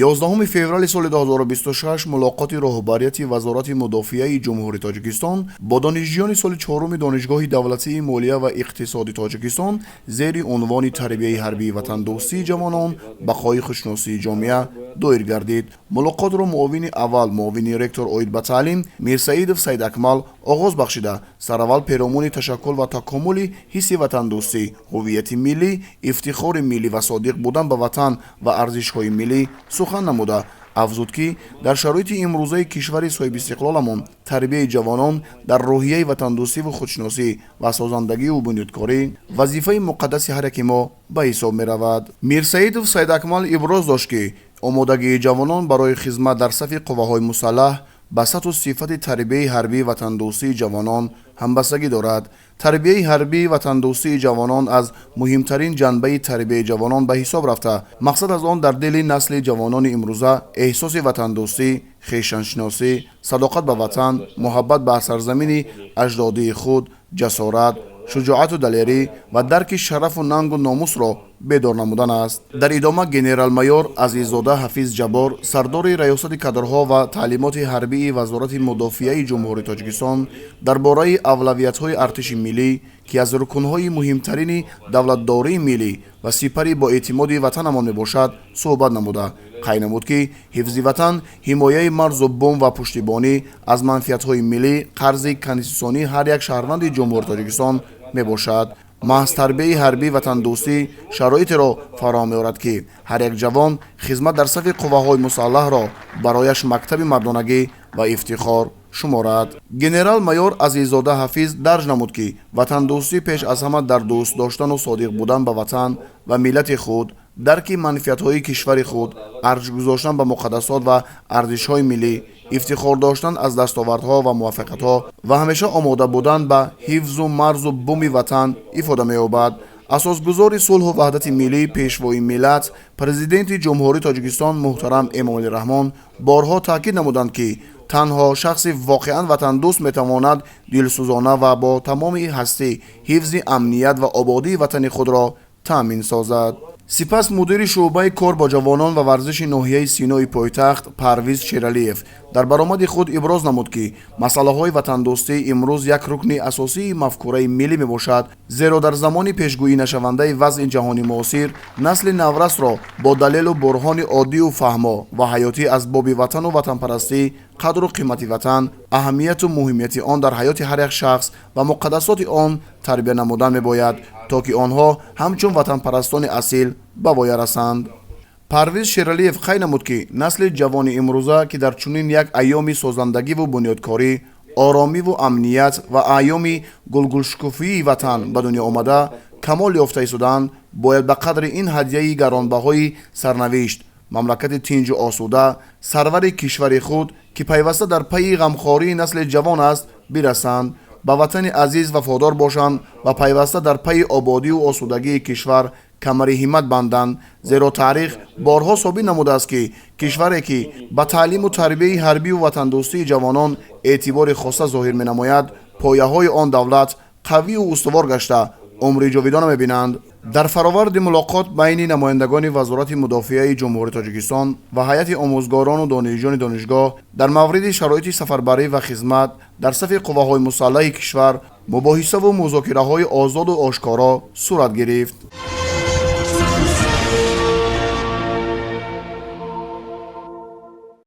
11 феврали соли 2026 мулоқоти роҳбарияти Вазорати мудофиаи Ҷумҳурии Тоҷикистон бо донишҷӯёни соли чоруми Донишгоҳи давлатии молия ва иқтисоди Тоҷикистон зери унвони «Тарбияи ҳарбии ватандӯстии ҷавонон, бақои худшиносии ҷомеа» доир гардид. Мулоқотро муовини аввал муовини ректор оид ба таълим Мирсаидов Саидакмал оғоз бахшида, сараввал перомуни ташаккул ва такомули ҳисси ватандӯстӣ, ҳуввияти миллӣ, ифтихори миллӣ ва содиқ будан ба ватан ва арзишҳои миллӣ сухан намуда, афзуд, ки дар шароити имрӯзаи кишвари соҳибистиқлоламон тарбияи ҷавонон дар рӯҳияи ватандӯстиву худшиносӣ ва созандагиву бунёдкорӣ вазифаи муқаддаси ҳар яки мо ба ҳисоб меравад. Мирсаидов Саидакмал иброз дошт, ки омодагии ҷавонон барои хизмат дар сафи қувваҳои мусаллаҳ ба сатҳу сифати тарбияи ҳарбии ватандӯстии ҷавонон ҳамбастагӣ дорад. Тарбияи ҳарбии ватандӯстии ҷавонон аз муҳимтарин ҷанбаи тарбияи ҷавонон ба ҳисоб рафта, мақсад аз он дар дили насли ҷавонони имрӯза эҳсоси ватандӯстӣ, хешаншиносӣ, садоқат ба ватан, муҳаббат ба сарзамини аҷдодии худ, ҷасорат, шуҷоату далерӣ ва дарки шарафу нангу номусро бедор намудан аст. Дар идома генерал-майор Азиззода Ҳафиз Ҷаббор, сардори Раёсати кадрҳо ва таълимоти ҳарбии Вазорати мудофиаи Ҷумҳурии Тоҷикистон, дар бораи авлавиятҳои артиши миллӣ, ки аз рукнҳои муҳимтарини давлатдории миллӣ ва сипари боэътимоди ватанамон мебошад, суҳбат намуда, қайд намуд, ки ҳифзи ватан, ҳимояи марзу бум ва пуштибонӣ аз манфиатҳои миллӣ қарзи конститутсионии ҳар як шаҳрванди Ҷумҳурии Тоҷикистон мебошад. Маҳз тарбияи ҳарбии ватандӯстӣ шароитеро фароҳам меорад, ки ҳар як ҷавон хизмат дар сафи қувваҳои мусаллаҳро барояш мактаби мардонагӣ ва ифтихор шуморад. Генерал-майор Азиззода Ҳафиз дарҷ намуд, ки ватандӯстӣ пеш аз ҳама дар дӯст доштану содиқ будан ба ватан ва миллати худ, дарки манфиатҳои кишвари худ, арҷ гузоштан ба муқаддасот ва арзишҳои миллӣ, ифтихор доштан аз дастовардҳо ва муваффақиятҳо ва ҳамеша омода будан ба ҳифзу марзу буми ватан ифода меёбад. Асосгузори сулҳу ваҳдати миллӣ, Пешвои миллат, Президенти Ҷумҳурии Тоҷикистон муҳтарам Эмомалӣ Раҳмон борҳо таъкид намуданд, ки танҳо шахси воқеан ватандӯст метавонад дилсӯзона ва бо тамоми ҳастӣ ҳифзи амният ва ободии ватани худро таъмин созад. Сипас мудири шӯъбаи кор бо ҷавонон ва варзиши ноҳияи Синои пойтахт Парвиз Шералиев дар баромади худ иброз намуд, ки масъалаҳои ватандӯстӣ имрӯз як рукни асосии мафкураи миллӣ мебошад, зеро дар замони пешгӯӣ нашавандаи вазъи ҷаҳони муосир насли наврасро бо далелу бурҳони оддию фаҳмо ва ҳаётӣ аз боби ватану ватанпарастӣ, қадру қимати ватан, аҳамияту муҳимияти он дар ҳаёти ҳар як шахс ва муқаддасоти он тарбия намудан мебояд, то ки онҳо ҳамчун ватанпарастони асил ба воя расанд. Парвиз Шералиев қайд намуд, ки насли ҷавони имрӯза, ки дар чунин як айёми созандагиву бунёдкорӣ, оромиву амният ва айёми гулгулшукуфии ватан ба дунё омада, камол ёфта истодаанд, бояд ба қадри ин ҳадияи гаронбаҳои сарнавишт, мамлакати тинҷу осуда, сарвари кишвари худ, ки пайваста дар пайи ғамхории насли ҷавон аст, бирасанд, ба ватани азиз вафодор бошанд ва пайваста дар пайи ободию осудагии кишвар камари ҳиммат банданд, зеро таърих борҳо собит намудааст, ки кишваре, ки ба таълиму тарбияи ҳарбию ватандӯстии ҷавонон эътибори хоса зоҳир менамояд, пояҳои он давлат қавию устувор гашта, умри ҷовидона мебинанд. Дар фароварди мулоқот байни намояндагони Вазорати мудофиаи Ҷумҳурии Тоҷикистон ва ҳайати омӯзгорону донишҷӯёни донишгоҳ дар мавриди шароити сафарбарӣ ва хизмат дар сафи қувваҳои мусаллаҳи кишвар мубоҳисаву музокираҳои озоду ошкоро сурат гирифт.